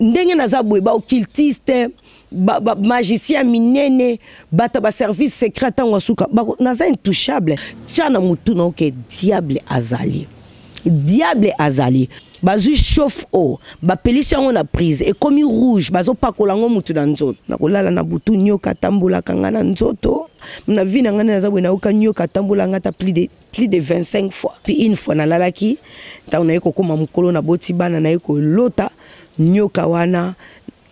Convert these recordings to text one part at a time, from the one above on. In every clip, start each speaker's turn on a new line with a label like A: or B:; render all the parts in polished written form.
A: Ndenge naza boye, ba occultiste, ba, ba magicien minene, bato ya ba service secret ntango ya suka, naza intouchable. Tya na motu na yo ke diable azali, diable azali. Bazwi chauffe eau, bapelisi yango na prise, ekomi rouge, bazopakola yango mutu na nzoto. Nakolala na butu, nyoka atambolaka nga na nzoto. Na vie na nga nde naza boye, nayoka nyoka atambola nga ata plus de 25 fois. Puis une fois nalalaki, ntango naye kokoma mokolo, naboti bana, naye kolota nyoka wana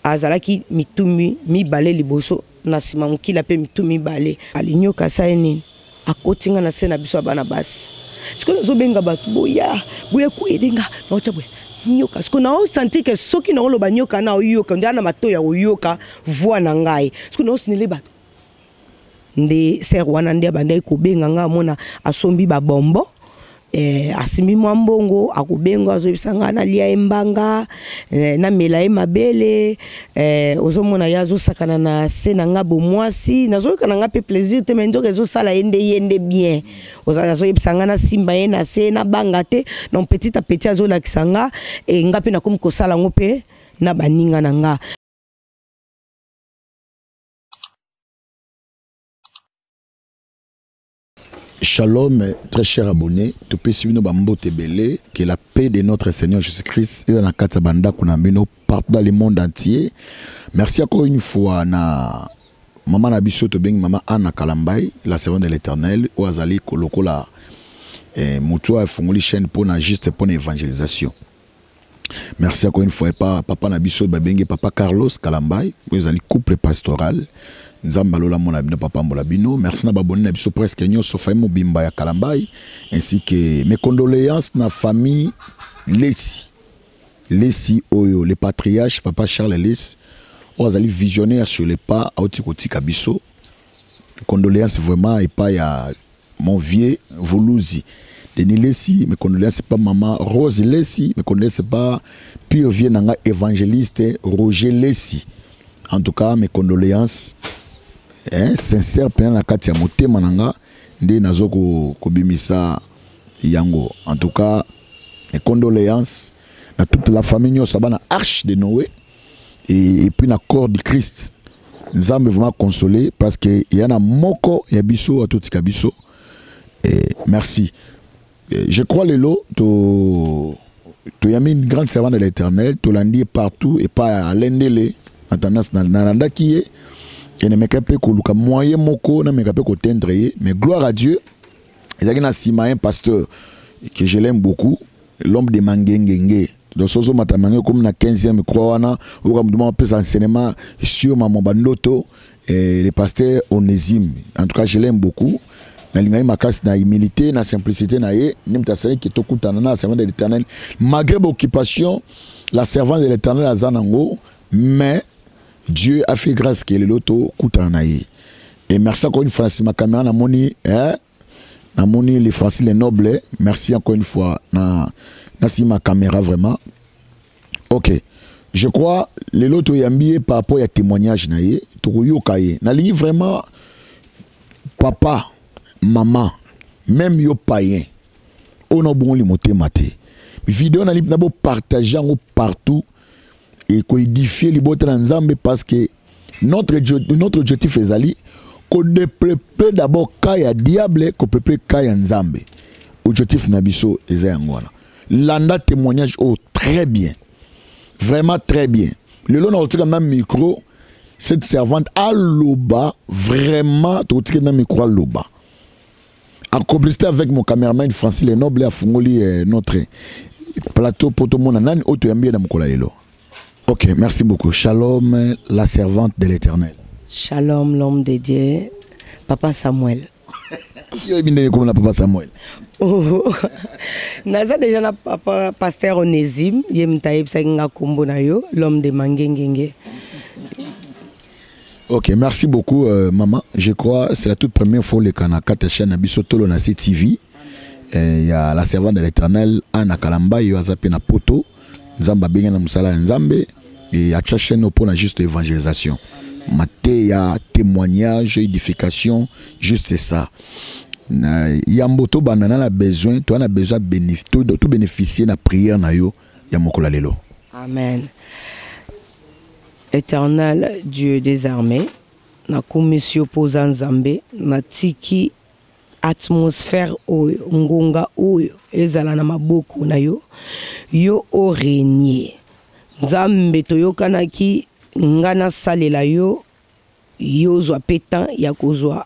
A: azalaki mitu mibale liboso na nsima, mokila mpe mitu mibale. Ali nyoka asali nini? Akoti nga na se na biso ya bana basi. Sikoyo nazobenga bato, boya, boya koyede nga, naotya boye nyoka. Sikoyo naosentir ke soki naoloba nyoka na oyoka nde na matoi ya koyoka voix na ngai. Sikoyo naosinele bato nde ser wana nde abandaki kobenga nga, amona asombi babombo, asimbi mwa mbongo, akobenga, azoyebisa nga nalia ye mbanga, namela ye mabele. Ozomona ye azosakana na se na nga bomwasi, nazoyoka na nga mpe plaisir te, me nzoka ezosala ye nde, ye nde bien. Azoyebisa nga nasimba ye na se, nabanga te. Donc petit à petit azolakisa nga, e nga mpe nakomi kosala yango mpe na baninga na nga.
B: Shalom, très cher abonné, topesi bino bambote ebele, que la paix de notre Seigneur Jésus-Christ eza na kati ya bandako na bino partout dans le monde entier. Merci encore une fois na mama na biso tobengi mama Anna Kalambai, la servante de l'Éternel, oyo azali lokola motu oyo afungoli chaîne mpona juste mpona évangélisation. Merci encore une fois pa papa na biso babengi papa Carlos Kalambai, oyo ezali couple pastoral. Nzambe alola mona bino, papa mbola bino. Merci na baboni na biso presque nyonso, famille mobimba ya Kalambai, ainsi que mes condoléances na famille Lesi. Lesi oyo le patriarche papa Charles Lesi, oyo azali visionnaire sur les pas auti kotika biso. Condoléances vraiment epai ya mon vieux Vuluzi Denis Lesi, mes condoléances pas maman Rose Lesi, mes condoléances pas pur vieux nanga évangéliste Roger Lesi. En tout cas mes condoléances, hein, sincère pe na kati ya motema nanga nde nazo ko kobimisa yango. En tout cas mes condoléances na toute la famille nyonso bana Arche de Noé et puis na corps du Christ. Nzambe vraiment consolé parce que il y en a moko ya biso atotika biso. Et merci. Et je crois lelo to to yami une grande servante de l'Éternel, to landi partout et pas à l'endele na tendance na nalandaki ye et ne meka pe koluka moyen moko na meka pe kotendre ye, mais gloire à Dieu ezalaki na nsima un pasteur que je l'aime beaucoup, l'homme de Mangengenge. Donc sozo matamange comme na 15e croix wana oka mutu moko apesa enseignement sur maman bandoto et le pasteur Onésime. En tout cas je l'aime beaucoup. Nalingaki makasi na humilité na simplicité na ye nde moto asalaki tokutana na servante de l'Éternel malgré l'occupation. La servante de l'Éternel aza nango, mais Dieu a fait grâce que lelo tokutana na ye. Et merci encore une fois na nsima caméra namoni, hein, namoni les Francis les nobles. Merci encore une fois na nsima caméra vraiment. Ok, je crois lelo toyambi ye par rapport ya témoignage na ye, tokoyoka ye. Nalingi vraiment papa, maman, même yo païen oyo na obongoli motema te, video na na bopartage yango partout et koédifie libota na Nzambe, parce que notre objectif ezali kodépeupler d'abord ka ya diable, kopeupler ka ya Nzambe. Objectif na biso eza yango wana. Landa témoignage oyo très bien, vraiment très bien. Lelo na kotika na micro cette servante aloba vraiment, tokotika na micro aloba en complicité avec mon caméraman Francis Lenoble afungoli notre plateau po tomona nani oyo toyambi ye na mokolo ya lelo. Ok, merci beaucoup. Shalom, la servante de l'Éternel.
A: Shalom, l'homme de Dieu, papa Samuel.
B: Yo yebi ndenge komona papa Samuel?
A: Oh, naza déjà na papa pasteur Onésime, ye moto ayebisaki nga kombo na yo, l'homme de Mangengenge.
B: Ok, merci beaucoup maman. Je crois c'est la toute première fois le kana kata chaîne na biso tolo na CTV. Il y a la servante de l'Éternel Anna Kalamba yo aza pe na poto. Nzambe abengi na mosala ya Nzambe et atia chaîne pour la juste évangélisation. Mateya, témoignage, édification, juste ça. Na yambo to banda na besoin, to na besoin bénéfice, to, to bénéficier na prière na yo ya mokolo lelo.
A: Amen. Eternel Dieu des armées, nakumisi yo mpo oza Nzambe, natiki atmosphère oyo, ngonga oyo ezala na maboko na yo, yo o regner. Nzambe toyokanaki nga nasalela yo, yo ozwa pe temps ya kozwa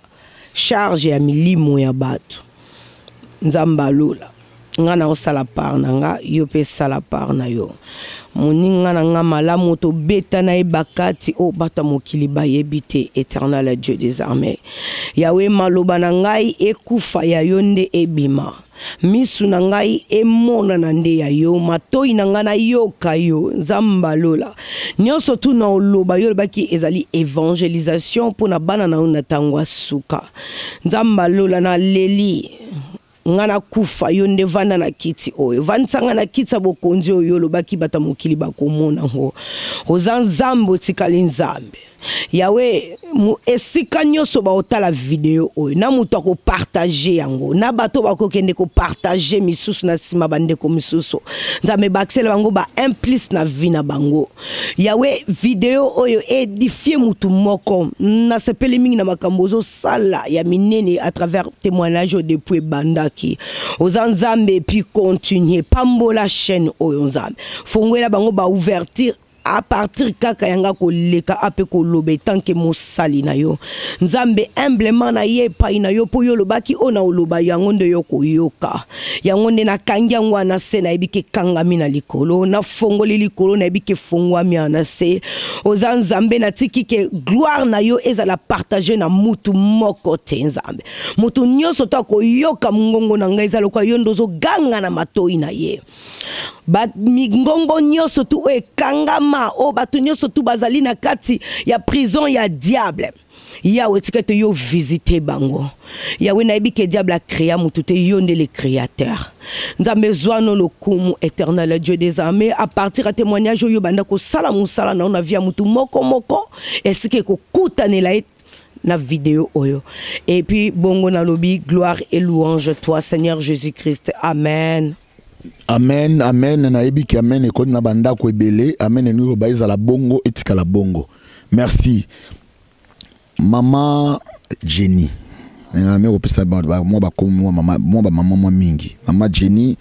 A: charge ya milimo ya bato. Nzambe ya lola, nga naosala part na nga, yo pe sala part na yo. Moninga na nga malamu tobeta na ye bakati oyo bato ya mokili bayebi te, Eternel Dieu des armees. Yahweh maloba na ngai ekufa ya yo nde ebima. Misu na ngai emonana nde ya yo, matoyi na ngai nayoka yo, Nzambe ya lola. Nionso tout na oloba yo olobaki ezali evangelisation mpo na bana na yo na tango ya suka. Nzambe ya lola naleli nga nakufa yo nde vanda na kiti oyo, vandisa nga na kiti ya bokonzi oyo yo olobaki bato ya mokili bakomona ngo. Oza Nzambe otikali Nzambe. Yahweh, esika nyonso baotala video oyo, na moto akopartage yango, na bato bakokende kopartage misusu na nsima bandeko misusu, Nzambe bakisela bango ba un plus na vie na bango. Yahweh, video oyo edifie motu moko. Nasepeli mingi na makambo ozosala ya minene à travers témoignage oyo depuis ebandaki. Oza Nzambe et puis continue. Pambola chaîne oyo Nzambe. Fongwela bango ba ouverture à partir kaka ya nga koleka ape koloba etant que mosali na yo Nzambe humblement na ye epai na yo mpo yo olobaki oyo na oloba yango nde yo koyoka yango nde nakangi yango wana se nayebi ke ekangami na likolo nafongoli likolo nayebi ke efongwami wana se oza Nzambe natiki ke gloire na yo ezala partage na mutu moko te Nzambe mutu nyonso to akoyoka mongongo na ngai eza lokola yo nde ozoganga na matoi na ye Ba mingongo nyonso tu oyo ekangama, oyo bato nyonso tu bazali na kati ya prison ya diable. Yawe tika ete yo visite bango. Yawe nayebi ke diable a créa mutu te, yo nde le créateur. Nzambe zwa no lokumu éternel Dieu des armées à partir ya témoignage oyo banda kosala mosala na yo na vie ya mutu moko moko esika ekokutanela ye na video oyo. Et puis bongo nalobi gloire et louange toi Seigneur Jésus-Christ. Amen.
B: Amen, amen. Nayebi ke amen ekoti na bandako ebele. Amen elingi koloba ezala bongo, etikala bongo. Merci. Mama Jenny. Nami kopesa mwa bakomi mwa mama mwa ba mama mwa mingi. Mama Jenny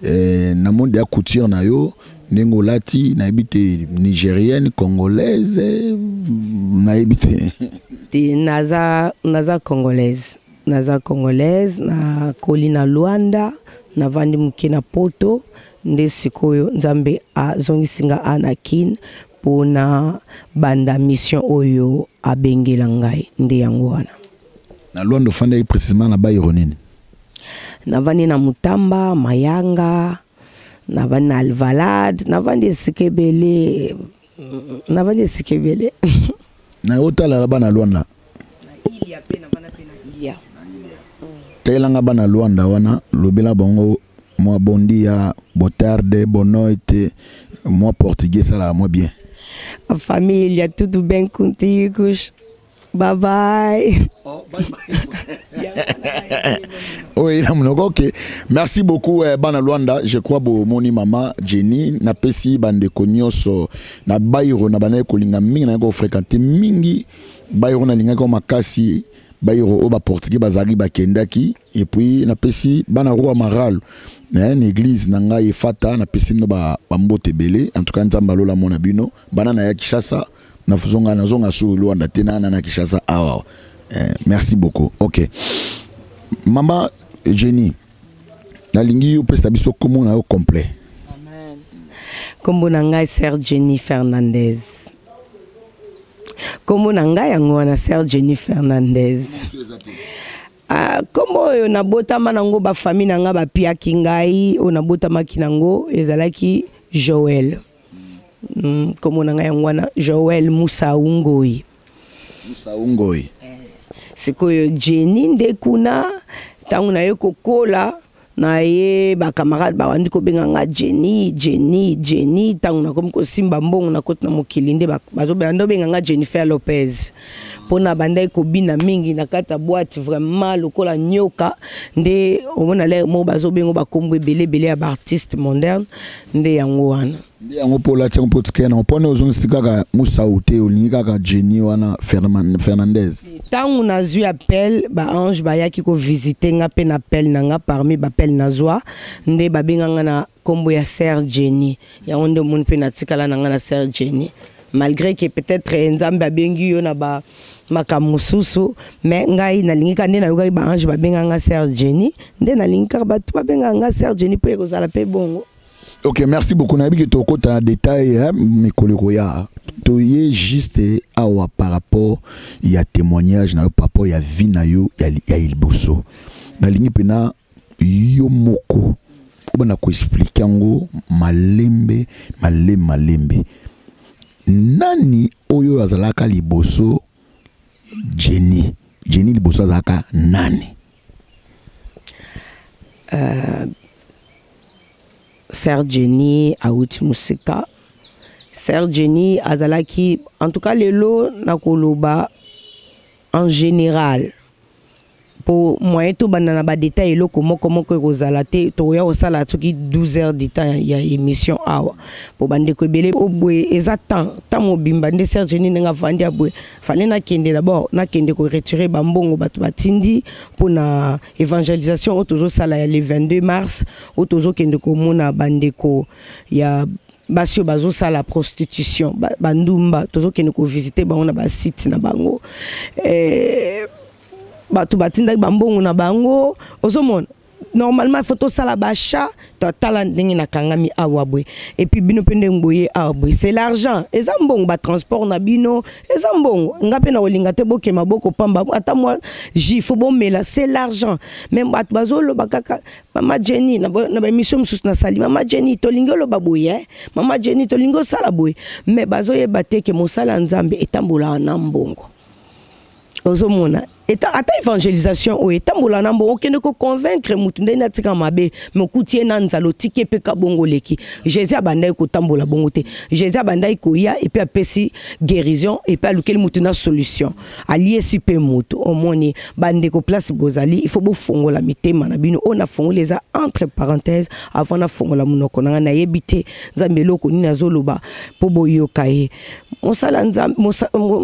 B: eh, na monde ya couture na yo ndenge olati nayebi te nigérienne congolaise nayebi te.
A: Te naza naza congolaise. Naza congolaise na koli na Luanda na vandi muke na poto nde sikoyo nzambe azongisi nga a na kin po na banda mission oyo abengela ngai nde yango wana.
B: Na Luanda ofandaki precisement na bairro nini?
A: Navandi na Mutamba, Mayanga, navandi na Alvalade, navandi esika ebele, navandi esika ebele.
B: Na otalala bana Luanda?
A: Na Ilha pe navanda pe na Ilha.
B: Teyelanga bana Luanda wana, lobela bango mwa bom dia, boa tarde, boa noite, mwa portugais esalaka mwa bien.
A: A família, tudo bem contigo? Bye bye.
B: Oh, bye bye. Oui, ok. Merci beaucoup eh, bana Luanda, je crois bo moni mama Jenny na pesi bande nyonso na bairo na bana kolinga mingi na ko fréquenter mingi bairo na linga ko makasi bairo oyo ba portugais bazalaki bakendaki et puis na pesi bana roi maral na une église na ngai efata na pesi bino ba mbote ebele en tout cas Nzambe alola mona bino bana na ya Kinshasa nazonga nazonga sur Luanda te na na Kinshasa awa eh, merci beaucoup ok mama Jenny nalingi yo pesa biso kombo na yo complet.
A: Amen. Kombo na ngai Sœur Jenny Fernandez. Kombo na ngai yango wana Sœur Jenny Fernandez. Ah, kombo oyo nabotama nango ba famille na ngai bapiaki ngai oyo nabotamaki nango ezalaki Joël. Kombo na ngai yango wana Joël Musa Ngoi.
B: Musa Ngoi.
A: Eh, sikoyo Jenny nde kuna ntango naye kokola na ye ba camarade babandi kobenga nga Jenny Jenny Jenny ntango nakomi kosimba mbongo nakoti na mokili nde bazobanda obenga nga Jennifer Lopez mpo na bandaki kobina mingi na kati ya boîte vraiment lokola nyoka nde omona lere moko bazobenga bakombo ebele ebele ya baartiste moderne nde yango wana.
B: Nde yango mpo olati yango mpo otikali nango mpo nde ozongisi kaka mosau te, olingi kaka Jenny wana Fernandez.
A: Ntango nazwi appel, baange bayaki kovisite nga mpe na appel na nga, parmi baappel nazwa nde babenga nga na nkombo ya Sœur Jenny. Yango nde omoni mpe natikala na nga na Sœur Jenny, malgré que peut-être Nzambe abengi yo na ba makambo mosusu, mais ngai nalingi kaka nde nayokaki baange babenga nga Sœur Jenny, nde nalingi kaka bato babengaka nga Sœur Jenny mpo ekozala mpe bongo.
B: Ok, merci beaucoup. Nayebi ke tokota na détail, hein, mikolo ekoya. Toye juste awa par rapport ya témoignage na yo, par rapport ya vie na yo ya liboso. Nalingi mpena yo moko obanda koexplike yango malembe malembe malembe. Nani oyo azalaka liboso Jenny? Jenny liboso azalaka nani?
A: Sœur Jenny awuti mosika. Sœur Jenny azalaki, en tout cas lelo nakoloba en général, po moyen tobanda na badetail eloko moko moko ekozala te, tokoya kosala soki 12 heures du temps ya émission awa, po bandeko ebele boye eza temps mobimba nde Sœur Jenny ndenge avandi ya boye. Fallait nakende d'abord, nakende koretirer bambongo bato batindi mpona évangélisation oyo tozosala ya le 22 mars, oyo tozokende komona bandeko ya basi oyo bazosala prostitution, bandumba, tozokende kovisite bango na basite na bango. Bato batindaki bambongo na bango, ozomona normalement il faut tosala baachat. Totala ndenge nakangami awa boye, et puis bino mpe ndenge boye awa boye, c'est l'argent, eza mbongo, batransport na bino eza mbongo. Nga mpe na kolinga te bokema bokopamba, ata mwa jus faut bomela, c'est l'argent. Mais bato bazoloba kaka mama Jenny na baémission mosusu nasali, mama Jenny tolingi oloba boye, mama Jenny tolingi osala boye, mais bazoyeba te ke mosala ya Nzambe etambolaka na mbongo. Ozomona ata évangélisation oyo etambola na mbongo. Okende koconvaincre mutu ndenge atika mabe, me okuti ye na nzala, otiki ye mpe ka bongo oleki. Jésus abandaki kotambola bongo te. Jésus abandaki koya et puis apesi guérison et puis alukeli mutu na solution, aliesi mpe mutu. Omoni bandeko, place bozali, il faut bofongola mitema na bino. Oyo nafongoli eza entre parenthèse, avant nafongola monoko na ngai, nayebi te Nzambe eloko nini azoloba mpo boyoka ye. Mosala Nzambe,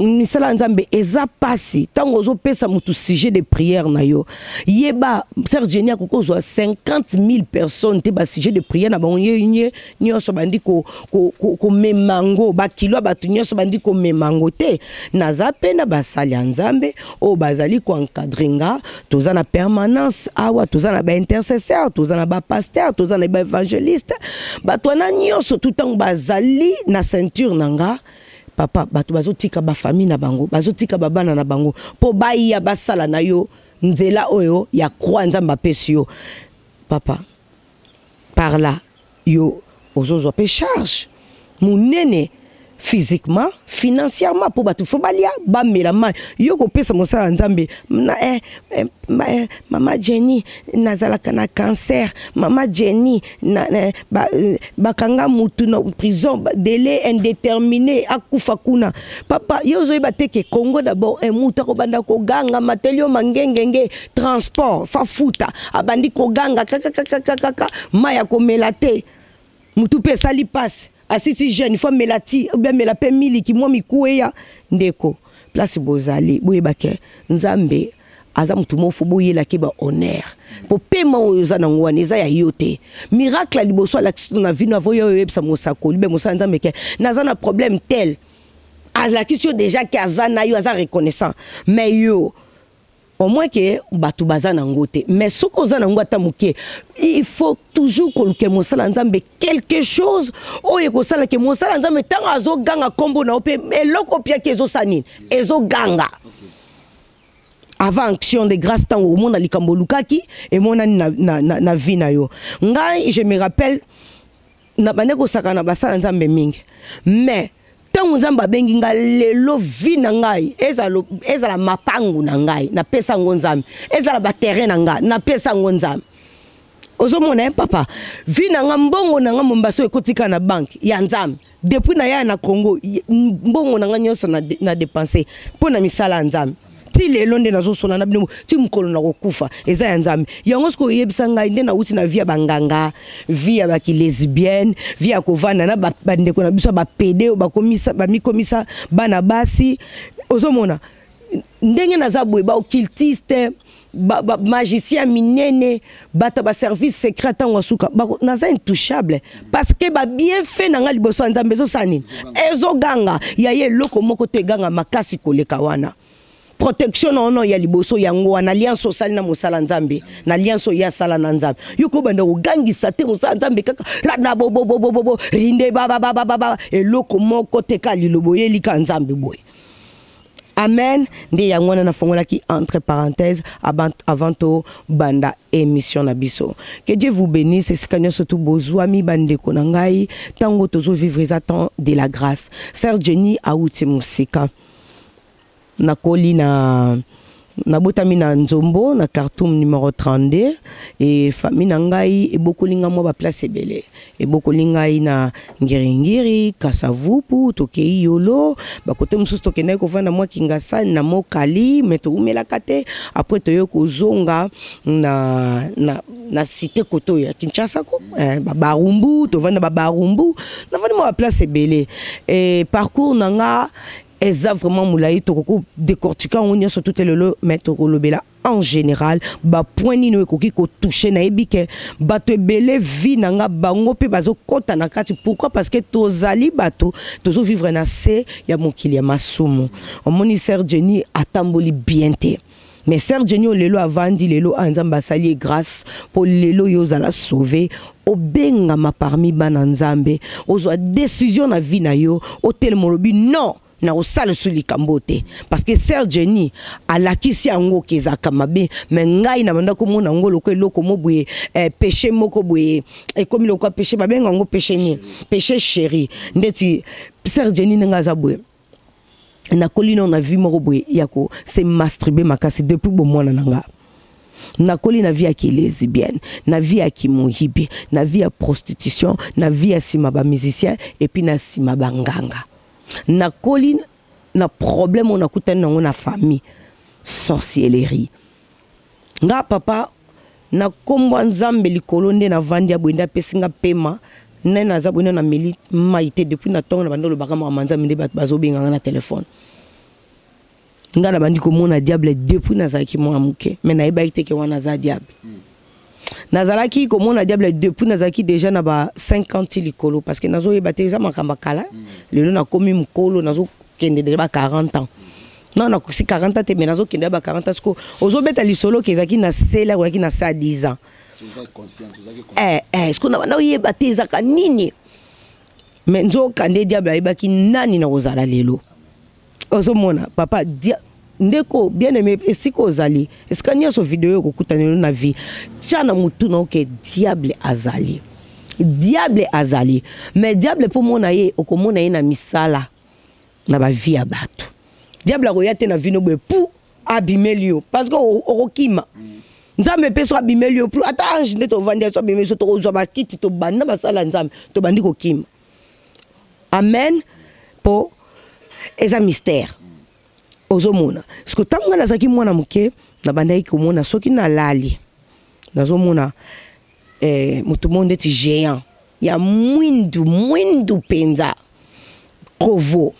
A: misala ya Nzambe eza pasi. Ntango ozopesa motu sujet de prière na yo, yeba Sœur Jenny akoki kozwa 50 000 personnes te, basujet de prière na bango ye nye nyonso bandi komema yango, bakilo ya bato nyonso bandi komema yango te. Naza mpe na basali ya Nzambe oyo bazali koencadre nga. Toza na permanence awa, toza na baintercesseur, toza na bapasteur, toza na baévangéliste. Bato wana nyonso tu ntango bazali na ceinture na nga, papa, bato bazotika bafamille na bango, bazotika babana na bango mpo baya basala na yo nzela oyo ya croix Nzambe apesi yo, papa. Par là yo ozozwa mpe charge monene, physiquement, financièrement, mpo bato faut balia, bamela mai. Yo kopesa mosala ya Nzambe na, mama Jenny nazalaka na cancer, mama Jenny na, bakanga mutu na prison délai indéterminé, akufa kuna. Papa, yo ozoyeba te ke Congo d'abord, mutu akobanda koganga mateli yo mangengenge, transport fafuta, abandi koganga kakakakakaka, mai ya komela te, mutu mpe esali mpasi, asisi jeune faut amela ti obi amela mpe miliki mwa mikueya. Ndeko, place bozali, boyeba ke Nzambe aza motu moko faut boyelaki bahonneur, po pema oyo oza nango wana eza ya yo te. Miracle ya liboso alakisi to na vino avo yo oyebisa mosakoli be mosala Nzambe ke naza na problème tel, alakisi yo déjà ke aza na yo, aza reconnaissant. Mais yo au moins ke bato baza nango te, mais soki oza nango ata moke, il faut toujours koluka mosala Nzambe quelque chose oyo ekosala ke mosala Nzambe ntango azoganga nkombo na yo mpe eloko piaki ezosala nini, ezoganga avant action de grâce. Ntango omona likambo olukaki emonani na vie na yo. Ngai je me rappelle, na bande kosaka na basala Nzambe mingi, mais ntango Nzambe abengi ngai, lelo vie na ngai ezala mapangu na ngai, napesa yango Nzambe, ezala baterrain na ngai, napesa yango Nzambe. Ozomona ye, papa, vie na nga, mbongo na nga mombaso ekotika na banke ya Nzambe. Depuis naya na Congo, mbongo na nga nyonso na dépense mpo na misala ya Nzambe. Ti lelo nde nazosola na bino, ti mokolo na kokufa, eza ya Nzambe. Yango soki oyebisa ngai nde nauti na vie ya banganga, vie ya bakilesbienne, vie ya kovanda na bandeko na biso ya bapede oyo bamikomisa bana basi, ozomona ndenge naza boye, baoccultiste, bamagicien minene, bato ya baservice secret, ntango ya suka naza intouchable, parce que babienfait na ngai liboso ya Nzambe ezosala nini? Ezoganga. Ya ye eloko moko te eganga makasi koleka wana. Protection na wana ya liboso, yango wana alliance osali na mosala Nzambe, na alliance oyo asala na Nzambe. Yo kobanda kogangisa te mosala Nzambe kaka rana bobobobobobo rinde bababababa, eloko moko te, ka liloba oyeli ka Nzambe boye. Amen. Nde yango wana nafongolaki entre parenthèse avant tobanda émission na biso. Que Dieu vous bénisse esika nyonso tu bozwami, bandeko na ngai. Ntango tozovivre eza temps de la grâce. Sœur Jenny auti mosika. Nakoli na, nabotami na Nzombo, na Khartoum numéro 32, e famille na ngai ebokoli nga mwa baplace ebele. Ebokoli ngai na Ngiringiri, Kasavupu, tokei Yolo, bakote mosusu, tokendaki kovanda mwa Kingasani na Mokali, me toumelaka te. Après toye kozonga na cité kote oyo ya Kinshasa ko eh, Barumbu, tovanda Babarumbu. Navandi mwa baplace ebele e parcours na nga eza vraiment molai, tokoki décortiquer yango nyonso tout lelo, mais tokolobela en général bapoint nini oyo ekoki kotouche. Nayebi ke bato ebele, vie na nga, bango mpe bazokɔta na kati. Pourquoi? Parce que tozali bato tozovivre na se ya mokili ya masumu. Omoni, sœur Jenny atamboli bien te, mais sœur Jenny oyo lelo avandi, lelo a Nzambe asali ye grâce mpo lelo oyo ozala sauvé, obengama parmi bana Nzambe, ozwa décision na vie na yo, otelema, olobi: "Non, nakosala so likambo te", parce que sœur Jenny alakisi yango ke ezalaka mabe. Me ngai na banda komona yango lokola eloko mo boye, péché moko boye ekomi lokola péché, babenga yango péché nini, péché chéri. Ndeti sœur Jenny ndenge aza boye, nakoli nano na vie moko boye ya ko se masturber makasi depuis bomwana na nga. Nakoli na vie ya kilesbienne, na vie ya kimoyibi, na vie ya prostitution, na vie ya nsima bamusicien et puis na nsima banganga. Nakoli na problème oyo nakutani nango na famille, sorcellerie. Nga papa, na nkombo ya Nzambe likolo nde navandi ya boye, nde apesi nga pema nde naza boye. Nde nameli mai te depuis na ntongo, na bandi olobaka makambo ya Nzambe, nde bato bazobenganga na telefone. Nga na bandi komona diable depuis nazalaki mwana moke, mais nayebaki te ke wana aza diable. Nazalaki komona diable depuis nazalaki déjà na ba 50 likolo, parce que nazoyeba te, eza makambo ya kala. Lelo nakomi mokolo, nazokende déjà ba 40 ans. Non, nakosi 40 ans te, mais nazokende ba 40 ans. Siko ozobeta lisolo ke ezalaki na sele, oyaki na se ya 10 ans. Siko na banda oyeba te ezaka nini, mais nzoka nde diable ayebaki nani na kozala lelo. Ozomona papa dia, ndeko bien aimé, esika ozali, esika nyonso video ekokutana na vie, tia na motu na oke diable azali, diable azali. Mais diable, mpo mona ye, okomona ye na misala na bavie ya bato. Diable akoya te na vino boye pu abimeli yo, parce que okokima. Nzambe mpe so abimeli yo, ata ange nde tovandi, so abimeli so, tokozwa bakiti, tobandi na basala ya Nzambe, tobandi kokima. Amen. Mpo eza mystère. Ozomona, parce que ntango ngai nazalaki mwana moke, nabandaki komona, soki nalali, nazomona moto moko ndeti géant ya mwindu, mwindu mpenza, kovo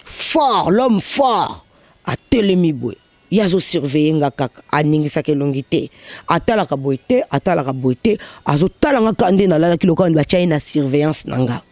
A: fort, l'homme fort, atelemi boye, ye azosurveille nga kaka, aningisaka elongi te, atalaka boye te, atalaka boye te, azotala nga kaka nde nalalaki, lokola batya ye na surveillance na nga.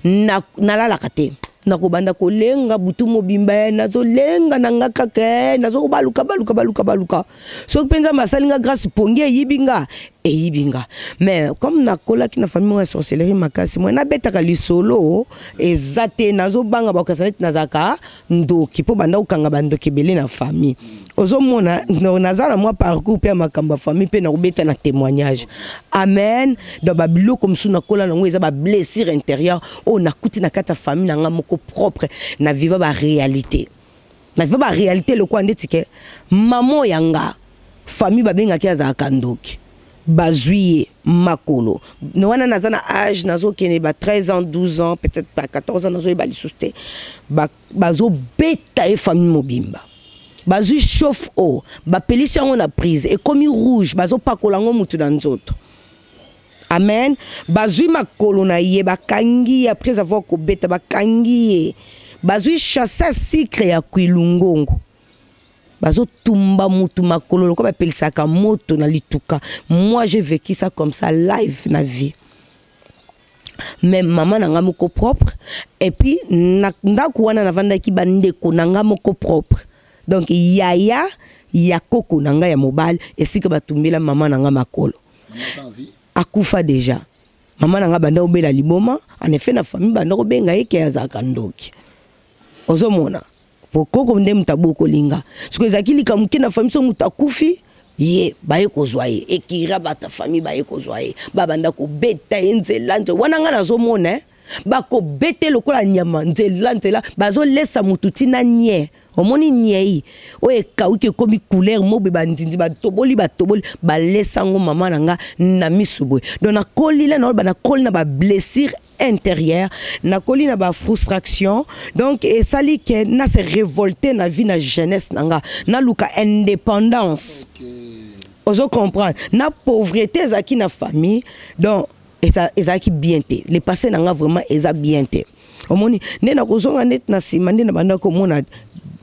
A: Nalalaka te, nakobanda kolenga butu mobimba ye, nazolenga na nga kaka, nazobaluka baluka baluka baluka. Soki mpe Nzambe asali nga grâce, pongi eyibi nga, eyibi nga. Mais comme nakolaki na famille moko ya sorcellerie makasi, mwe nabetaka lisolo eza te, nazobanga bakasa neti nazalaka ndoki, mpo banda kokanga bandoki ebele na famille. Ozomona, naza na mwa parcours mpe ya makambo ya famille mpe nakobeta na témoignage. Amen. Donc babiloko mosusu nakola nango eza bablessure intérieure oyo nakuti na kati ya famille na nga moko propre. Na viva baréalité, na viva baréalité lokola ndeti ke mama ya nga, famille babengaki azalaka ndoki, bazwi ye makolo wana. Naza na age, nazokende ba 13 ans, 12 ans, peut-être ba 14 ans, nazoyeba lisusu te. Bazobeta ye famille mobimba. Bazwi chauffe eau, bapelisi yango na prise, ekomi rouge, bazopakola yango mutu na nzoto. Amen. Bazwi makolo na ye, bakangi ye après avoir kobeta, bakangi ye. Bazwi chasse à sucre ya Kwilungongo. Bazotumba mutu makolo lokola bapelisaka moto na lituka. Moi j'ai vécu ça comme ça live na vie. Mais mama na nga moko propre, et puis na ndako wana navandaki bandeko na nga moko propre. Donc yaya ya koko na nga ya mobali, esika batumbela mama na nga makolo. Akufa déjà. Mama na nga banda obela liboma, en effet na famille banda kobenga ye ke azalaka ndoki. Ozomona po koko nde moto abokolinga. Soki ezalaki likambo moke na famille, so moto akufi, ye baye kozwa ye, ekira bato ya famille baye kozwa ye, babanda kobeta ye nzela nzela wana. Nga nazomona bakobete lokola nyama nzela nzela, bazolesa motu ntina nye. Omoni nyei oyo ekauki, ekomi couleur mobe, bandindi batoboli batoboli, balesa yango mama na nga na misu boye. Donc nakoli la naoloba, nakoli na bablessure intérieure, nakoli na bafrustration. Donc esali ke na se révolter na vie na jeunesse na nga, naluka indépendance. Ozo comprendre, na pauvreté ezalaki na famille, donc ezalaki bien te. Le passé na nga vraiment eza bien te. Omoni nde nakozonga neti na nsima, nde na banda komona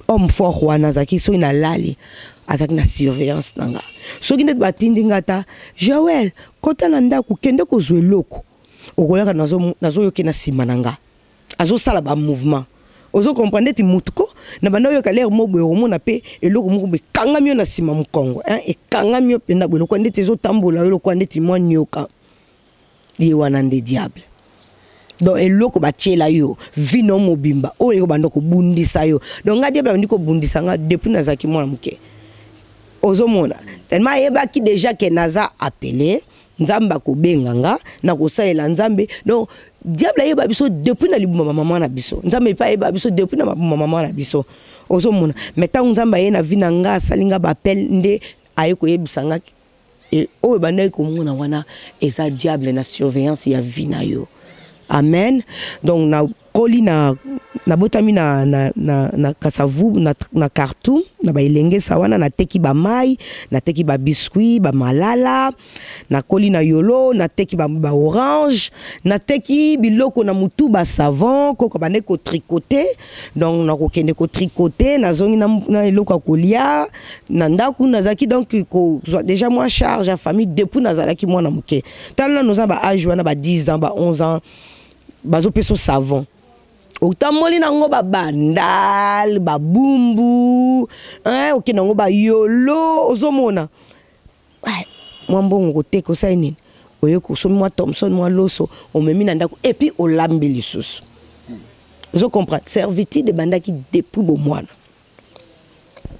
A: homme fort wana azalaki, soki nalali azalaki na surveillance na nga. Soki ndeti batindi nga ata Joel, kota na ndako, kende kozwa eloko, okoyaka nazoyoki na nsima na nga azosala bamouvement. Ozo comprendre, neti mutu ko na banda oyoka lere mo boye, okomona mpe eloko moko boye ekangami yo na nsima mokongo, ekangami yo mpenza boye, lokola ndeti ezotambola yo, lokola ndeti mwa nyoka. Ye wana nde diable. Donc eloko batiela yo vino mobimba oyo ekobanda kobundisa yo. Donc nga, diable abandi kobundisa nga depuis nazalaki mwana moke. Ozomona, tellement ayebaki déjà ke naza appelé, Nzambe akobenga nga na kosalela Nzambe. Donc diable ayeba biso depuis na libuma mama na biso, Nzambe epe ayeba biso depuis na mabuma mama na biso. Ozomona, mais ntango Nzambe aye na vie na nga, asali nga baappel, nde aye koyebisa nga oyo ebandaki komona wana eza diable na surveillance ya vie na yo. Amen. Donc nakoli na nabotami na Kasavubu, na Khartoum, na baelengesa wana. Nateki bamai, nateki babiscuit, bamalala. Nakoli na Yolo, nateki baorange, nateki biloko na mutu, basavon. Koko bandeki kotricoter, donc nakokende kotricoter, nazongi na eloko ya kolia na ndako. Nazalaki donc kozwa déjà mwa charge ya famille depuis nazalaki mwana moke. Tala nano, oza ba âge wana, ba 10 ans, ba 11 ans, bazopesa savon, otamboli nango babandal, babumbu, okende yango bayolo. Ozomona mwa mbongo koteka, osali nini? Oye kosomi mwa Thomson, mwa loso, omemi na ndako, et puis olambi lisusu. Ozo comprendre, servitude ebandaki depuis bomwana.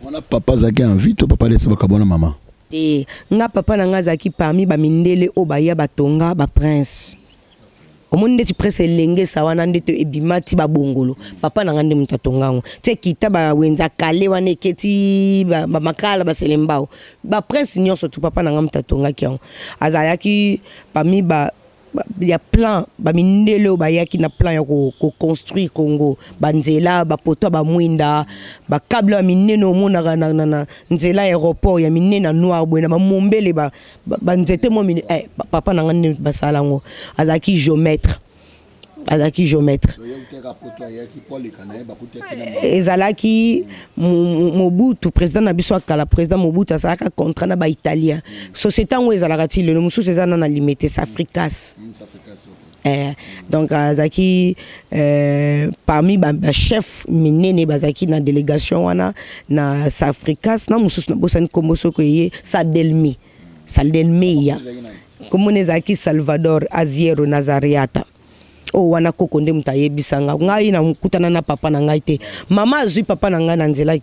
B: Wana papa azalaki en vie to papa alesi bakabwana mama?
A: Te, nga papa na nga azalaki parmi bamindele oyo baya batonga baprince. Omoni ndeti prince elengesa wana, ndeti ebima ti babongolo, papa na nga nde moto atonga yango. Ti ekita bawenza kale wana, eketi bamakala, baselembao, baprince nyonso tu, papa na nga moto atongaki yango. Azalaki parmi ba ya plan bamindele oyo bayaki na plan ya koconstruire Congo, banzela, bapoto ya bamwinda, bakable ya minene omonaka na nzela ya aéroport ya minene ya noir boye, na bamombele, banzete mwa mine. Papa na nga nde basala yango. Azalaki géomètre, azalaki géomètre. Ezalaki Mobutu, président na biso akala, président Mobutu asalaka contrat na baitalien. Société yango ezalaka ti lelo, mosusu eza na Limete, Safricas. Donc azalaki parmi bachef minene bazalaki na délégation wana na Safricas, na mosusu nabosani nkombo, soki eye Sadelmi, Saldelmeya, nkombo ezalaki Salvador Aziero Nazariata. Oyo wana koko nde moto ayebisa nga. Ngai nakutana na papa na ngai te. Mama azwi papa na ngai na nzela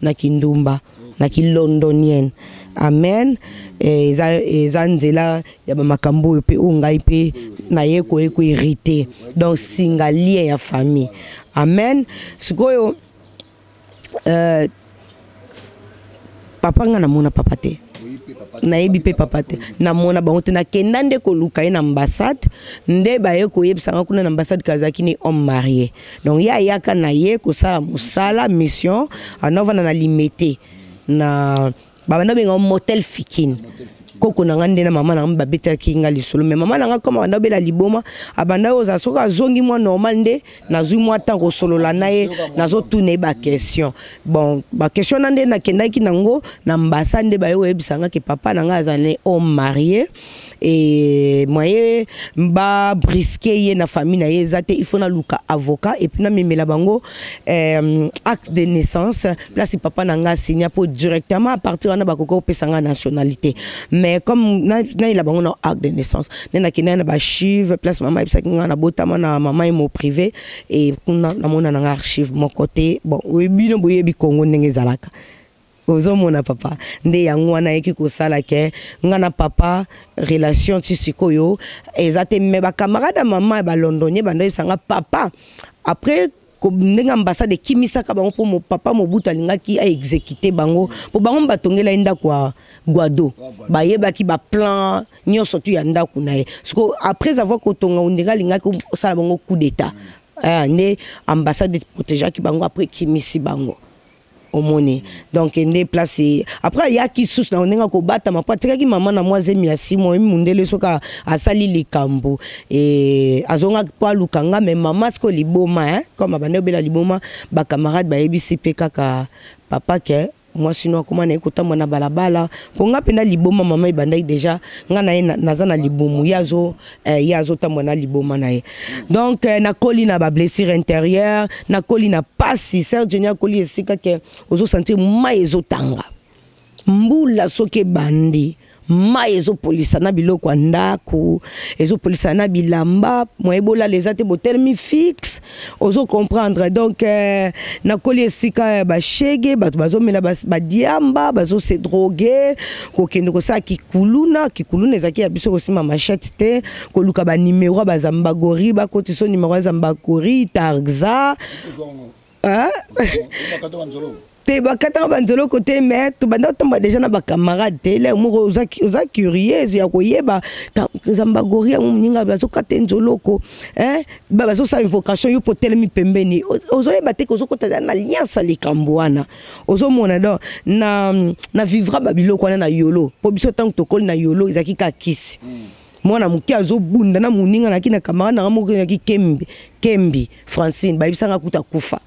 A: na kindumba, na kilondonienne. Amen. Eza nzela ya bamakambo oyo mpe oyo ngai mpe naye koye kohériter, donc singa lien ya famille. Amen. Sikoyo papa, ngai namona papa te. Nayebi mpe papa te, namona bango te. Nakenda nde koluka ye na ambassade, nde baye koyebisanga kuna na ambassade kazalaki ni homme marié. Donc ye ayaka na ye kosala mosala, mission. Anovanda na Limete, na babanda benga Motel Fikine. Koko na nga nde na mama na nga babetelaki nga lisolo. Mais mama na nga, comme abanda obela liboma, abanda oyo ozala soki azongi mwa normal, nde nazwi mwa temps kosolola na ye, nazotuna ye baquestion. Bon, baquestion na nde nakendaki nango na mbasa, nde baye koyebisa nga ke papa na nga azali homme marié et moyen babrusquer ye na famille na ye eza te. Il faut naluka avocat et puis namemela bango acte de naissance, place papa na nga asinya, mpo directement à partir wana bakoki kopesa nga nationalité. Mais comme nayela bango na acte de naissance, nde nakendaki na baarchive, place mama ayebisaki nga nabotama, na mama ye mo privé, e kuna namona nanga archive moko te. Bon, bino boyebi Kongo ndenge ezalaka. Ozomona, papa nde yango wana ayeki kosala ke nga na papa relation ti sikoyo eza te. Mais bacamarade ya mama ya balondonien bando oyebisanga papa, après ndenge ambassade ekimisaka bango, mpo papa Mobutu alingaki aexécuter bango, mpo bango batongela ye ndako ya Guado, bayebaki baplan nyonso tu ya ndako na ye. Siko après avoir kotonga, ondenge alingaki kosala bango coup d'état, nde ambassade protégeaki bango, après ekimisi bango. Omoni, donc nde place après ayaki susu na ndenge akobatama, mpo atikaki mama na mwa zemi ya 6 mois. Oyebi mundele, soki asali likambo e, azongaki mpo aluka nga. Mais mama sikoyo liboma, hein? Comme abandi obela liboma, bacamarade bayebisi mpe kaka papa ke mwasi no akóma na ye kotambola na balabala. Mpo nga mpenza liboma mama ebandaki déjà, nga na ye naza na libumu, ye azo ye azotambola na liboma na ye. Donc nakoli na bablessure intérieure, nakoli na pasi. Sœur Jenny, akoli esika ke ozosentir mai ezotanga, mbula soki ebandi, mai ezopolisa na biloko ya ndako, ezopolisa na bilamba, moye bolala eza te, botelemi fixe. Ozo comprendre? Donc nakoli esika ya bashege, bato bazomela badiamba, bazose droguer, kokende kosala kikuluna. Kikuluna ezalaki ya biso kosimba machette te, koluka banimero ya bazambagori, bakotisa nimero ya zambagori tarza. Hein? Te, bakataka banzoloko te, mais tobanda kotambola déjà na bacamarade te. Le moko oza curieuse ya koyeba zambagori yango, moninga bazokata nzoloko, bazosala invocation, yo mpo telemi pembeni, ozoyeba te kozokota na alliance ya likambo wana. Ozomona? Donc na vivra babiloko wana na Yolo, mpo biso ntango tokoli na Yolo ezalaki kaka kisi. Mwana moke azobunda na moninga, naki na camarade nanga moko ezalaki Kembi, Kembi Francine, bayebisanga kuta kufa.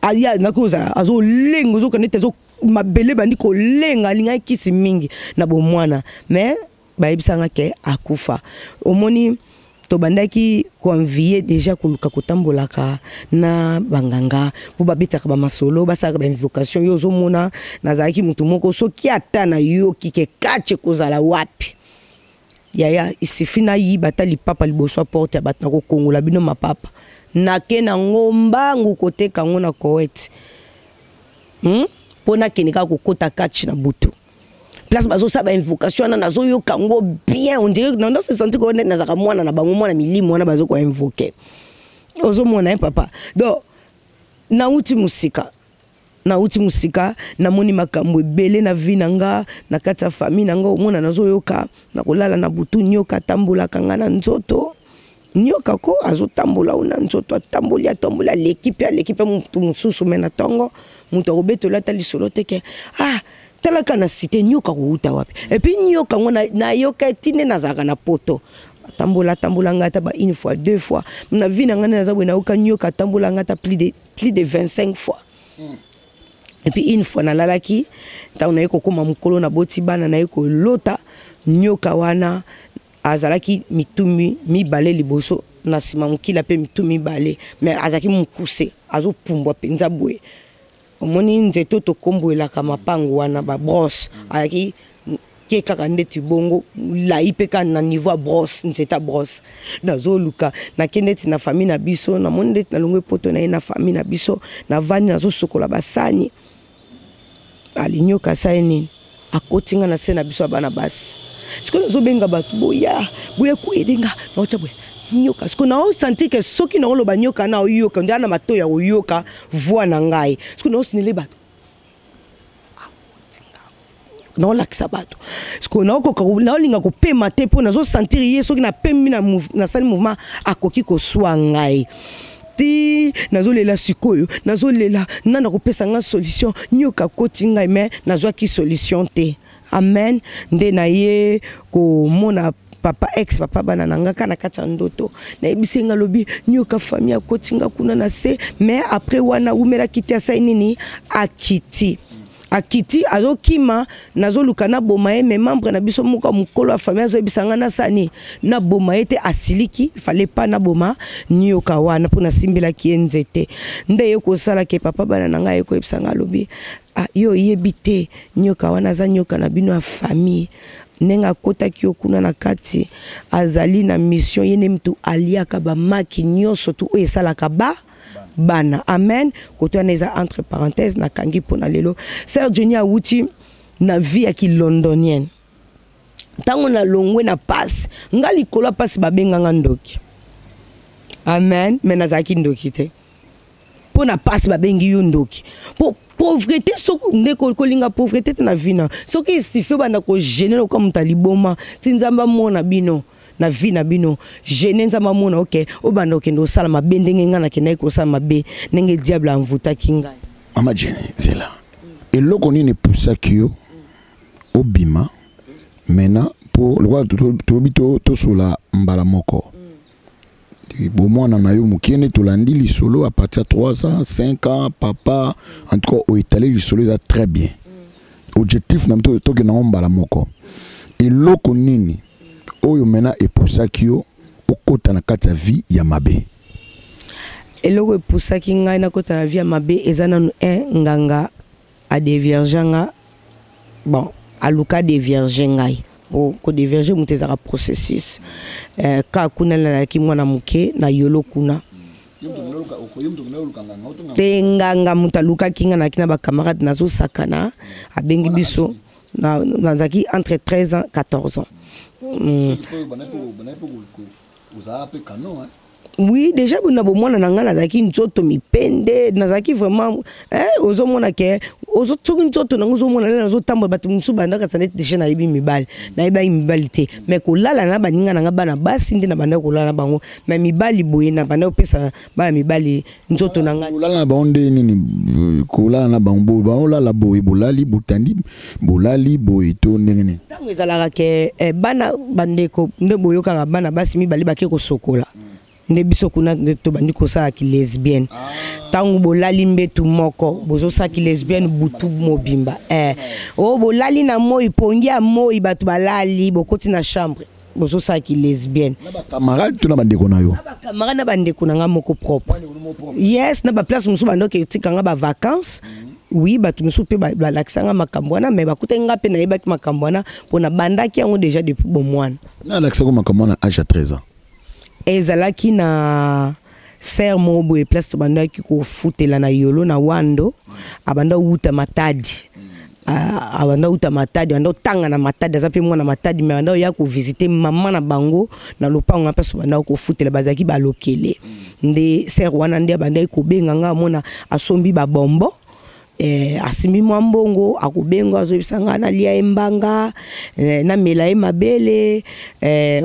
A: Aya naki ozala azolenga, ozoka neti azo mabele bandi kolenga, alingaki kisi mingi na bomwana, mais bayebisanga ke akufa. Omoni, tobandaki koenvier déjà koluka kotambolaka na banganga, mpo babetaka bamasolo, basalaka bainvocation. Yo ozomona, nazalaki motu moko, soki ata nayoki ke kache kozala wapi, yaya, isifi nayiba ata lipapa liboso ya porte ya bato, nakokongola bino mapapa, nake nango mbangu koteka yango na Koweït, Mpo nakende kaka kokota kati na butu, place bazosala bainvocation wana, nazoyoka yango bien, on dirait nando se sentir ko neti nazalaka mwana na bango, mwana milimo wana bazokoinvoquer. Ozomona ye, papa? Donc nauti mosika, nauti mosika, namoni makambo ebele na vie na nga, na kati ya famille na nga. Omona, nazoyoka nakolala na butu, nyoka atambolaka nga na nzoto, nyoka ko azotambola o na nzoto, atamboli, atamboli, aleki mpe, aleki mpe motu mosusu. Mais na ntongo moto akobetola ata lisolo te ke ah, talaka na cité, nyoka kowuta wapi? Et puis nyoka yango nayoka eti nde nazalaka na poto, atambola, atambola ngai ata ba une fois, deux fois na vie na ngai. Nde naza boye, nayoka nyoka atambola ngai ata plus de 25 fois. Et puis une fois nalalaki, ntango naye kokóma mokolo, naboti bana, naye kolota nyoka wana azalaki mitu mibale liboso na nsima, mokila mpe mitu mibale, mais azalaki mokuse, azopumbwa mpenza boye. Omoni nzete oyo tokomboelaka mapango wana, babrosse, azalaki ke kaka ndeti bongo, molai mpe kaka na niveau ya brosse, nzete ya brosse. Nazoluka, nake ndeti na famille na biso, namoni ndeti nalongwe poto, na ye na famille na biso, navandi, nazosokola basani, alinyoka asali nini, akoti nga na se na biso ya bana basi. Sikoyo nazobenga bato, boya, boya koyede nga, naotya boye nyoka. Sikoyo naosentir ke soki naoloba, nyoka na oyoka, nde na matoi ya koyoka voix na ngai. Sikoyo naosinele bato, akoti nga nyoka. Naolakisa bato sikoyo, naokoka, naolinga kopema te mpo nazosentir ye. Soki napemi, nasali mouvement, akoki koswa ngai. Ti nazolela sikoyo, nazolela nani akopesa nga solution? Nyoka akoti ngai, mais nazwaki solution te. Amen. Nde naye komona papa, ex papa bana na nga, ka na kati ya ndoto. Nayebisi ye nga, alobi nyoka famille akoti nga kuna na se. Mais après wana wumelaki te, asali nini? Akiti, akiti, azokima. Nazoluka naboma ye, mais membre na biso moko ya mokolo ya famille azoyebisa nga nasala nini? Naboma ye te. Asiliki, fallait pas naboma nioka wana mpo nasimbelaki ye nzete. Nde ye kosalaka papa bana na ngai, aye koyebisa nga, alobi: "Ah, yo oyebi te, nioka wana aza nioka na bino ya famille. Ndenge akotaki yo kuna na kati, azali na mission. Ye nde mutu aliaka bamaki nyonso tu oyo esalaka ba bana." Amen. Koto wana eza entre parenthèse, nakangi mpona lelo. Sœur Jenny awuti na vie ya kilondonienne. Ntango nalongwe na pasi, nga likolo ya pasi, babenganga ndoki. Amen. Mais nazalaki ndoki te. Mpo na pasi babengi yo ndoki mpo pauvreté. Soki nde kolinga pauvreté te na vie na, soki esifi, obanda kogêner lokola moto aliboma. Ti Nzambe amona bino na vie na bino gêne, Nzambe amona oke, obanda okende kosala mabe ndenge ngai nakendaki kosala mabe, ndenge diable amvutaki ngai.
B: Mama Jenny, zela. Eloko nini epusaki yo obima maintenant? Mpo lokola tolobi, tosola mbala moko bomwana na yo moke, nde tolandi lisolo à partir ya 3 ans, 5 ans, papa. En tout cas, oetale lisolo eza très bien. Objectif na biso, tokende yango mbala moko. Eloko nini oyo maintenant epusaki yo okota na kati ya vie ya mabe?
A: Eloko epusaki ngai nakota na vie ya mabe eza nanu un nganga adévierge nga. Bon, aluka dévierge ngai. Po kodévierge moto ezalaka processus. Kaka kuna nalaki mwana moke na yolo kuna te. Nganga moto alukaki nga, nalaki na bacamarade, nazosakana, abengi biso. Nazalaki entre 13 ans, 14 ans. Oui, déjà na bomwana na ngai nazalaki nzoto mipende, nazalaki vraiment, ozomona ke soki nzoto nango ozomona nde nazotambola, bato mosusu bandaka sa neti déjà nayebi mibali. Nayebaki mibali te, mais kolala na baninga na nga bana basi nde na bandaki kolala na bango. Mais mibali boye, na bandaki kopesa bana mibali nzoto na ngai.
B: Kolala na bango nde nini? Kolala na bango boye, baolala boye, bolali, botandi, bolali boye to ndenge nini?
A: Ntango ezalaka ke bana bandeko nde boyokaka bana basi mibale bake kosokola, nde biso kuna nde tobandi kosalaki lesbienne. Ntango bolali mbetu moko, bozosalaki lesbienne butu mobimba. Oyo bolali na moi, pongi ya moi, bato balali, bokoti na chambre, bozosalaki lesbienne.
B: Na bacamarade to na bandeko na yo?
A: Na bacamarade, na bandeko na nga moko propre. Yes, na baplace mosusu bandoki etikanga bavacance. Oui, bato mosusu mpe balakisanga makambo wana, mais bakutaki nga mpe nayebaki makambo wana mpo nabandaki yango déjà depuis bomwana.
B: Na alakisako makambo wana âge ya 13 ans?
A: Ezalaki na sœur moko boye, place tobandaki kofutela na Yolo na Wando. Abanda wuta Matadi, abanda wuta Matadi, abanda otanga na Matadi, aza mpe mwana Matadi, mais abanda oya kovisite mama na bango na lopango na place tobanda kofutela. Bazalaki balokele. Nde sœur wana nde abandaki kobenga nga, amona asombi babombo, asimbi mwa mbongo, akobenga, azoyebisa nga nalia ye mbanga, namela ye mabele.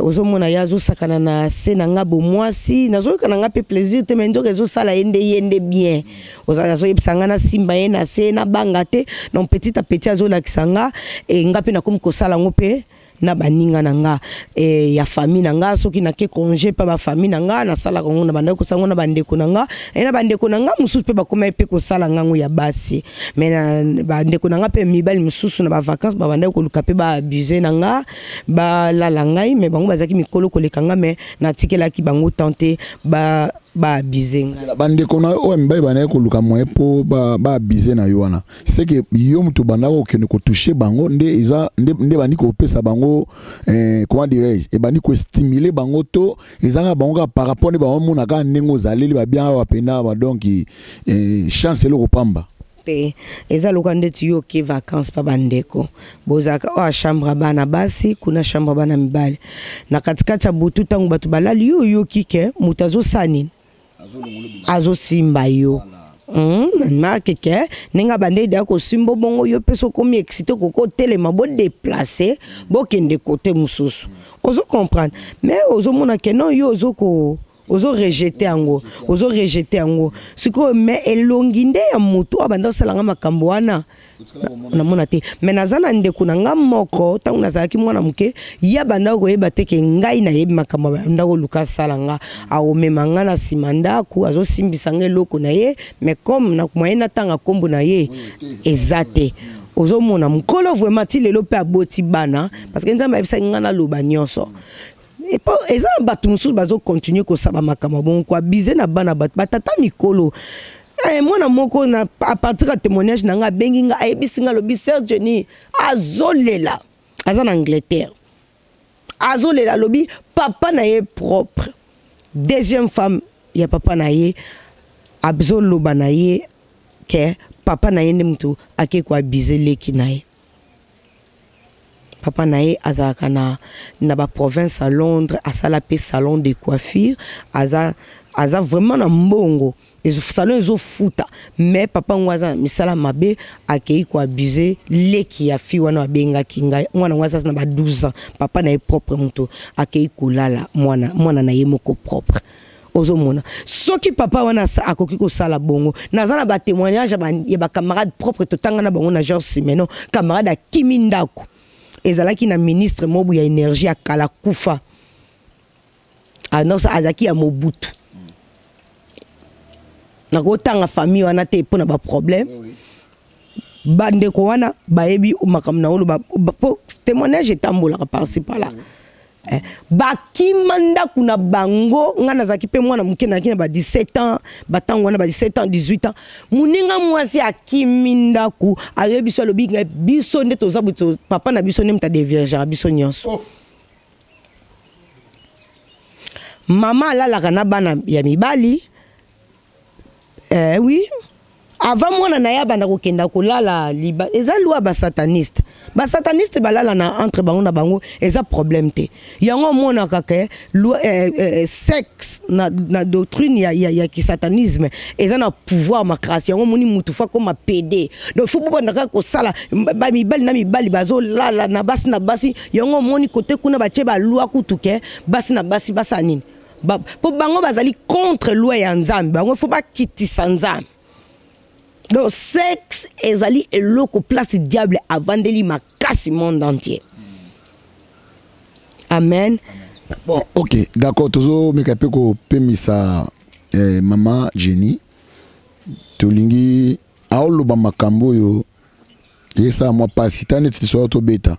A: Ozomona ye azosakana na se na nga bomwasi, nazoyoka na nga mpe plaisir te, mais nzoka ezosala ye nde, ye nde bien. Azoyebisa nga nasimba ye na se, nabanga te. Donc petit à petit azolakisa nga, nga mpe nakomi kosala yango mpe na baninga na nga ya famille na nga. Soki nake congé mpa bafamille na nga, nasalaka yango, na bandaki kosala yango na bandeko na nga. Na bandeko na nga mosusu mpe bakomaki mpe kosala ngango ya basi. Mais na bandeko na nga mpe mibali mosusu, na bavacance, babandaki koluka mpe baabuse na nga, balala ngai. Mais bango bazalaki mikolo koleka nga, mais natikelaki bango temps te baabuse ngai.
B: Bandeko na yo oyo mibali bandaki koluka moyen mpo baabuse na yo wana, c'est que yo moto bandaki kokende kotouche bango nde eza nde bandi kopesa bango, comment dirais-je, ebandi kostimuler bango to ezanga bango kaka par rapport nde bamona kaka ndenge ozaleli babia awa pena awa, donc chance eloko pamba?
A: Te, eza lokola ndeti yo oke vacance mpa bandeko, bozalaka oyo chambre ya bana basi, kuna chambre ya bana mibali. Na katikati ya butu, ntango bato balali, yo oyoki ke moto azosala nini? Azosimba yo. Marque ke ndenge abandeli deya kosimba bongo, yo mpe soki okomi excité, okoki otelema, bodéplacer, bokende kote mosusu. Ozo comprendre? Mais ozomona ke non, yo ozoko ozorejeter yango, ozorejeter yango sikoyo. Mais elongi nde ya motu oyo abanda kosalanga makambo wana, namona te. Mais naza na ndeko na nga moko, ntango nazalaki mwana moke, ye abanda koyeba te ke ngai nayebi makambo. Abanda koluka asala nga, akomema nga na nsima ndako, azosimbisa nga eloko na ye. Mais comme na moyen natanga nkombo na ye eza te, ozomona mokolo vraiment ti lelo mpe aboti bana, parce que Nzambe ayebisaki nga naloba nyonso. Epo eza na bato mosusu bazocontinuer kosala makambo bongo, koabuser na bana bato, batata mikolo. Mwana moko na à partir ya témoignage na nga, abengi nga, ayebisi nga, alobi: "Sœur Jenny." Azolela, aza na Angleterre, azolela, alobi papa na ye propre, deuxième femme ya papa na ye, azoloba na ye ke papa na ye nde moto ake koabuser leki na ye. Papa na ye azalaka na baprovince ya Londres, asala mpe salon de coiffure, aza vraiment na mbongo, salon ezofuta. Mais papa ngo aza na misala mabe, akei koabuser leki ya fille wana. Abengaki ngai, mwana ngo aza na ba 12 ans, papa na ye propre moto akei kolala mwana na ye moko propre. Ozomona, soki papa wana akoki kosala bongo, naza na batémoignage ya bacamarade propre totanga na bango na Georges Simeno. Camarade akimi ndako, ezalaki na ministre mobu ya énergie ya kala, kufa anosa, azalaki ya Mobutu. Nakotanga famille wana te mpo na baproblème. Bandeko wana bayebi makambo na oloba, po témoignage etambolaka par-ci par-là. Bakima ndako na bango. Ngai nazalaki mpe mwana moke, nazalaki na ba 17 ans, batango wana ba 17 ans, 18 ans. Moninga mwasi akimi ndako, ayebi biso, alobi ngai: "Biso nde toza boye, papa na biso nde moto adéviergeaka biso nyonso." Oh. Mama alalaka na bana ya mibali. Oui, avant mwana na ye abanda kokenda kolala liba, eza loi. Basataniste, basataniste balala na entre bango na bango, eza problème te. Yango omonaka ke loi, sexe na doctrine ya kisatanisme eza na pouvoir makasi. Yango omoni mutu fa koma pédé, donc faut bobanda kaka kosala bamibali na mibali bazolala na basi na basi. Yango omoni kote kuna batie baloi kutu ke basi na basi basala nini, mpo bango bazali contre loi ya Nzambe. Bango faut bakitisa Nzambe. Donc sexe ezali eloko place diable avandeli makasi monde entier. Amen.
B: Bon, ok, d'accord. Tozomeka mpe kopemisa mama Jenny. Tolingi aoloba makambo oyo esala mwa mpasi ta neti soyo tobeta.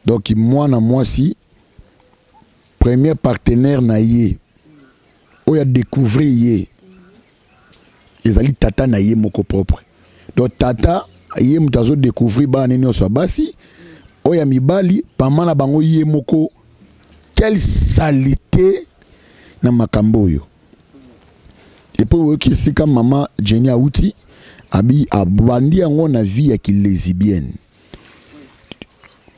B: Donc mwana mwasi, premier partenaire na ye oyo adécouvrir ye ezali tata na ye moko propre. Donc tata ye moto azodécouvrir bana ne nyonso ya basi, oyo ya mibali, pama na bango ye moko. Quelle saleté na makambo oyo! Et puis oyoki esika mama Jenny auti, abi abandi yango na vie ya kilesbienne,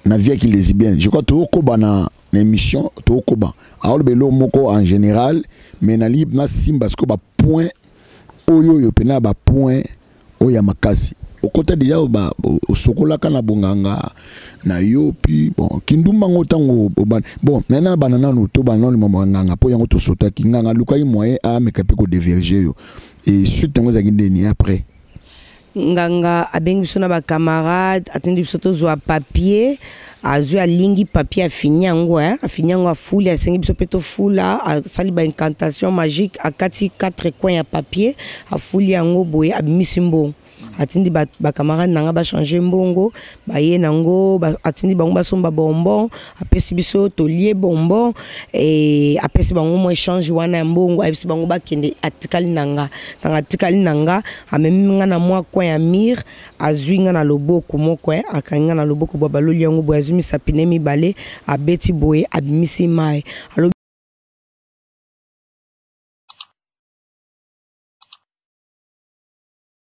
B: na vie ya kilesbienne. Je crois toyokoba na émission, toyokoba aoloba eloko moko en général, mais nalingi nasimba sikoyo bapoint oyo mpena bapoint oyo ya makasi. Okota deja, osokolaka na bonganga na yo, puis bon, kindumba ngo ntango bon naye na bana nanu, to bana nanu nganga, mpo yango tosotaki nganga, alukaki moyen ameka mpe kodévierger yo. Et suite yango ezalaki ndeni après?
A: Nganga abengi biso na bacamarade, atindi biso tozwa papier. Azwi, alingi papier, afini yango, afini yango, afuli, asengi biso mpe tofula. Asali baincantation magique, akati quatre coin ya papier, afuli yango boye, abimisi mbongo, atindi bacamarade na nga bachanger mbongo, baye nango, atindi bango basomba bonbon, apesi biso tolie bonbon e, apesi bango mwa échange wana ya mbongo, ayebisi bango bakende. Atikali na nga. Ntango atikali na nga, amemi nga na mwa coin ya mur, azwi nga na loboko moko, akangi nga na loboko boye, baloli yango boye, azwi misapi ne mibale, abeti boye, abimisi mai, alobi